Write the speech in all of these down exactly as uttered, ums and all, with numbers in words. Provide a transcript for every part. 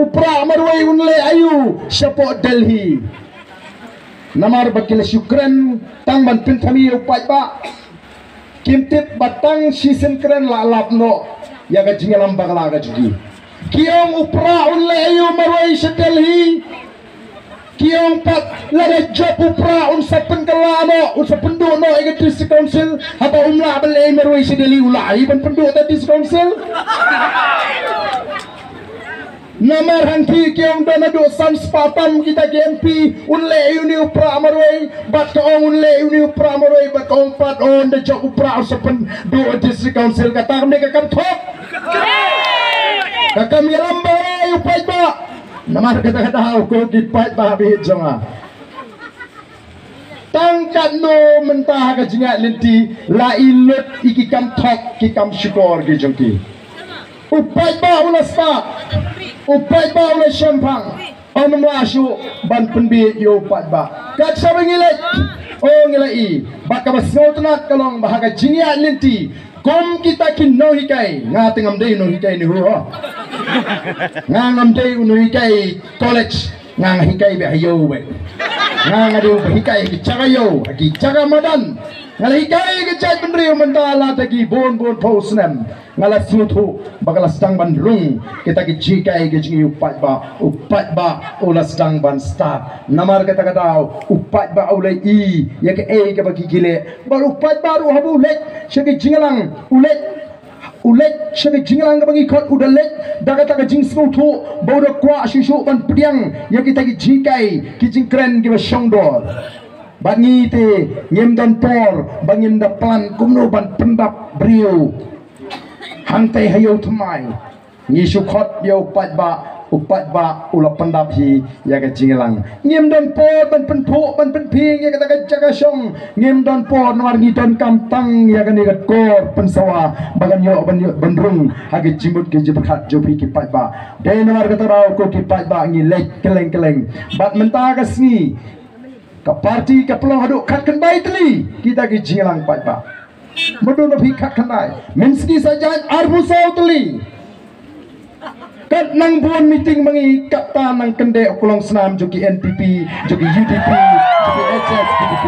U Prah marwei un leh aïu shapoh Delhi. Namar ba ki la shu kren tang ban pynthame ïa u paidbah. Kim tip ba tang shisien kren la lap noh ïa ka jingïalam bakla ka jong ki. Ki ong u Prah un leh aïu marwei sha Delhi. Ki ong pat lada jop u Prah un sa pynkylla noh, un sa pynduh noh ïa ka District Council. Haba um lah ban leh marwei sha Delhi, u lah hi ban pynduh ïa ka District Council. Namar hangtei ki ong don haduh san spah tam kita ki M P, un leh aïu une u Prah marwei, bad ka ong un leh aïu une u Prah marwei, bad ka ong pat, oh, ynda jop u Prah un sa pynduh District Council, kata kam dei ka kam thok. Ka kam ïalam bakla ïa u paidbah. Namar kata ka daw ko ki paidbah bad jong nga. Tang katno mynta ha ka jingïaid lynti la i lut ïa ki kam thok ki kam shukor ki jong ki. U paidbah u la stad, u paidbah u la shemphang. Ym lah shuh ban pynbieit ïa u paidbah. Kat shaba ngi leit, oh, ngi la i. Bad kaba sngewtynnat ka long ba ha ka jingïaid lynti kum kita ki nonghikai, nga te ngam dei nonghikai ne ho. Nga ngam dei u nonghikai college, nga nga hikai beit ha ïew beit. Nga nga dei u ba hikai ha ki jaka ïew, ha ki jaka madan. Nga la hikai ha ka jaitbynriew mynta la da ki bun bun phew snem. Nga la sngewthuh ba ka la sdang ban rung kita ki jinghikai ki jong u paidbah, u paidbah u la sdang ban stad. Namar kata ka daw u paidbah u la i ïa kaei kaba ki ki leh. Bad u paidbah ruh haba u leit sha ki jingïalang, u leit, u leit sha ki jingïalang kaba ngi khot, u da leit da kata ka jingsngewthuh ba u da kwah shuh shuh ban pdiang ïa kita ki jinghikai ki jingkren kiba shongdor. Bad ngi te ngim don por ba ngin da plan kumno ban pyndap briew. Hangtei ha ïew thymmai ngi shu khot ïa u paidbah, u paidbah u la pyndap hi ïa ka jingïalang. Ngim don por ban pynphuh ban pynphieng ïa kata ka jaka shong. Ngim don por namar ngi donkam tang ïa kane ka kor pynsawa ba kan ïoh ban ïoh ban rung ha ka jingmut ka jingpyrkhat jong phi ki paidbah. Dei namar kata ka daw ko ki paidbah ngi leit kylleng kylleng. Bad mynta ka sngi ka party ka pynlong haduh khatkhyndai tylli kita ki jingïalang paidbah. Mudui na phi khatkhyndai, mynsngi sa jaiñ arphew saw tylli. Kat nang bun meeting ma ngi, katta nang kyndit u klong snam jong ki N P P, jong ki U D P, jong ki H S P D P.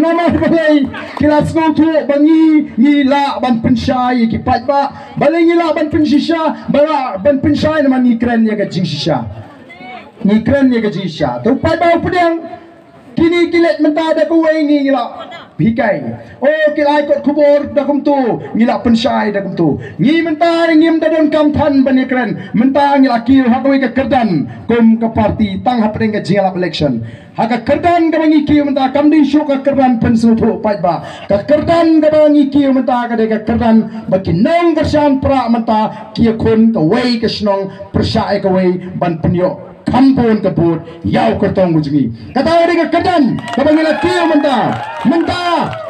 Namar balei? Ki la sngewthuh ba ngi, ngi lah ban pynshai ïa ki paidbah. Balei ngi lah ban pynshisha? Ba lah ban pynshai namar ngi kren ïa ka jingshisha. Ngi kren ïa ka jingshisha. Te u paidbah u pdiang. Kine ki leit mynta da kawei, ngi, ngi la hikai. Oh, ki la ai kot khubor da kumto, ngi la pynshai da kumto. Ngi mynta ngim da donkam than ban ïakren. Mynta ngi la kiew ha kawei ka kyrdan kum ka party tang hapdeng ka jingïalap election. Ha ka kyrdan kaba ngi kiew mynta kam dei shuh ka kyrdan pynsngewthuh paidbah. Ka kyrdan kaba ngi kiew mynta ka dei ka kyrdan ba ki nongkyrshan Prah mynta ki ïakhun kawei ka shnong pyrshah ïa kawei ban pynïoh kham bun ka vote ïa u kyrtong u jong ngi. Kata ka dei ka kyrdan kaba ngi la kiew mynta. Mynta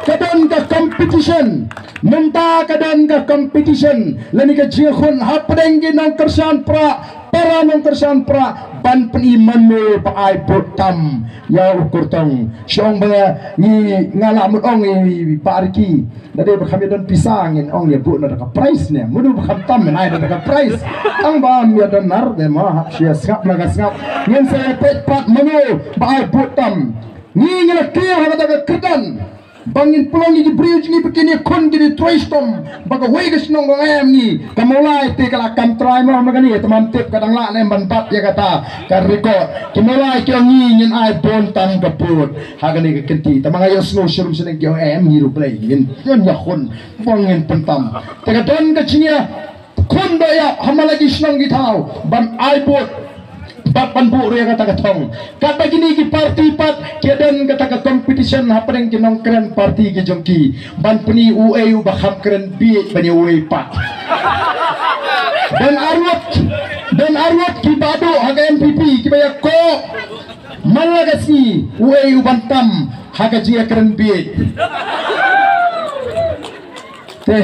ka don ka competition. Mynta ka don ka competition lane ka jingïakhun hapdeng ki nongkyrshan Prah, para nongkyrshan Prah ban pyni mano ba ai vote tam ïa u kyrtong. Shong ba ngi, nga la mut ong i Bah Ricky. Lada ba kham ïa don pisa ngin ong ïa buh na da ka prize ne. Mano ba kham tam ngin ai na da ka prize. Tang ba ym ïa don nar de ma hap shu ïa sngap la ka sngap. Ngin sa ïa peit pat mano ba ai buh tam. Ngi ngi la kiew ha kata ka kyrdan ba ngin pynlong ïa ki briew jong ngi ba kin ïakhun, kin ïatrei shitom ba kawei ka shnong ba ngi em ngi. Ka Mawlai te ka la kam trai ma ma kane, te mam tip ka dang lah ne em ban bat ïa kata ka record. Ki Mawlai ki ong ngi ngin ai bun tam ka vote. Ha kane ka kynti tang ma nga ïohsngew shirum shnong ki ong em ngi ruh Blei ngin ïa ïakhun ba ngin pyntam. Te ka don ka jingïakhun ba ïa ha man la ki shnong ki thaw ban ai vote bad ban buh ruh ïa kata ka thong. Katba kine ki party pat ki don kata ka competition hapdeng ki nongkren party ki jong ki ban pyni uei uba kham kren bieit ban ïa uei pat. Don arwet, don arwet kiba duh ha ka N P P kiba ïakob man la ka sngi uei uban tam ha ka jingïakren bieit. Te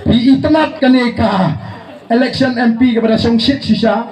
phi itynnad kane ka election M P kaba da shong shit shisha.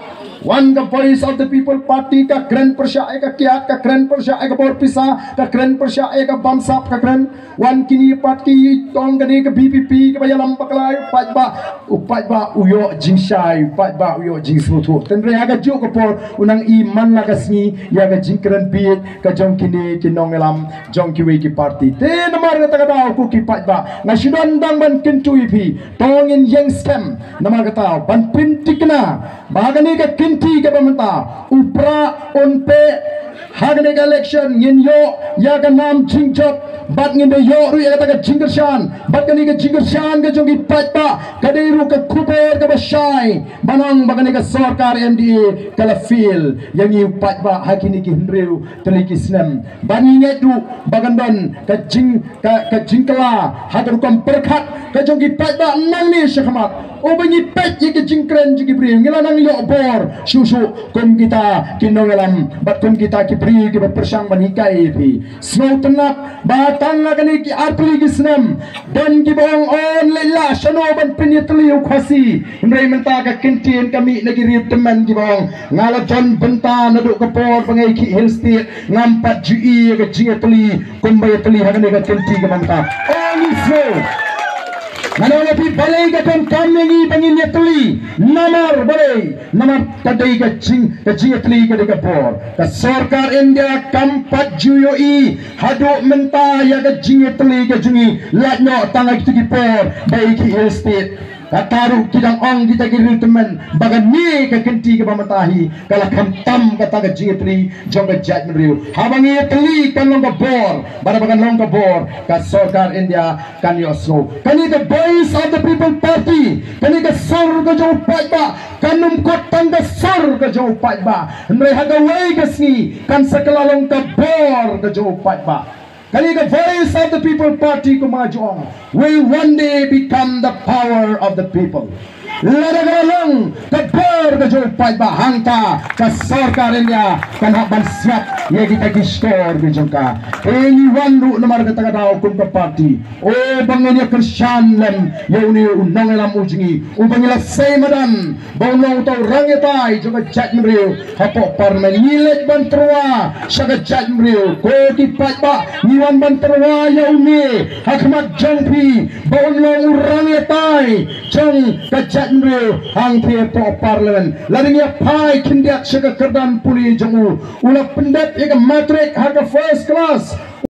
Wan ka Voice of the People Party ka kren pyrshah ïa ka kiad, ka kren pyrshah ïa ka bor pisa, ka kren pyrshah ïa ka bamsap, ka kren wan kine pat ki tong kane ka V P P kaba ïalam bakla ïa u paidbah, u paidbah u ïoh jingshai, u paidbah u ïoh jingsngewthuh. Hynrei ha kajuh ka por u nang i man la ka sngi ïa ka jingkren bieit ka jong kine ki nongïalam jong kiwei ki party. Te namar kata ka daw ko ki paidbah, nga shu don tang ban kyntu ïa phi, to ngin ïeng skhem namar kata ban pynthikna ba ha kane ka kynti kaba mynta u Prah un peh ha kane ka election, ngin ïoh ïa ka nam jingjop bad ngin da ïoh ruh ïa kata ka jingkyrshan, bad kane ka jingkyrshan ka jong ki paidbah ka dei ruh ka khubor kaba shai ban ong ba kane ka sorkar M D A ka la fail ïa ngi u paidbah ha kine ki hynriew tylli ki snem. Bad ngi ngeit ruh ba kan don ka jing ka, ka jingkylla ha ka rukom pyrkhat ka jong ki paidbah nangne shakhmat. Uba ngi peit ïa ka jingkren jong ki briew, ngi la nang ïoh bor shuh shuh kum kita ki nongïalam bad kum kita ki briew kiba pyrshang ban hikai ïa phi. Sngewtynnat ba tang ha kane ki artylli ki snem don kiba ong, on leh la shano ban pynïatylli u Khasi. Hynrei mynta ka kyntien ka mih na ki riew tymmen kiba ong, nga la jon bynta naduh ka por ba nga ïa khih Hill State, ngam pat ju ïohi ïa ka jingïatylli kumba ïatylli ha kane ka kynti kaba mynta. Ong ïa sngew. Nga ong ïa phi balei ka donkam ïa ngi ba ngin ïatylli. Namar balei? Namar ka dei ka jing, ka jingïatylli ka dei ka bor. Ka sorkar India kam pat ju ïohi haduh mynta ïa ka jingïatylli ka jong ngi, lait noh tang ha kito ki por ba ïa khih Hill State. Kata ruh ki dang ong kita ki riew tymmen ba kane ka kynti kaba mynta hi ka la khamtam kata ka jingïatylli jong ka jaitbynriew. Haba ngi ïatylli kan long ka bor, bad haba kan long ka bor ka sorkar India kan ïohsngew. Kane ka Voice of the People Party, kane ka sur ka jong u paidbah, kan ym kut tang ka sur ka jong u paidbah, hynrei ha kawei ka sngi kan sa kylla long ka bor ka jong u paidbah. Kane ka Voice of the People Party, kumba nga ju ong, will one day become the power of the people. Lada ka la long ka bor ka jong u paidbah, hangta ka sorkar India kan hap ban siat ïa kita ki shkor ki jong ka. Te ngi wan ruh namar kata ka daw kum ka party, o ba ngin ïa kyrshan lem ïa une u nongïalam u jong ngi uba ngi la sei madan ba un long uta u rangiatai jong ka jaitbynriew hapoh Parliament. Ngi leit ban tyrwa sha ka jaitbynriew, ko ki paidbah, ngi wan ban tyrwa ïa une ha khmat jong phi ba un long u rangiatai jong ka jaitbynriew hangtei hapoh Parliament. Lada ngi ïa phai khyndiat sha ka kyrdan pule jong u, u la pyndep ïa ka matric ha ka first class,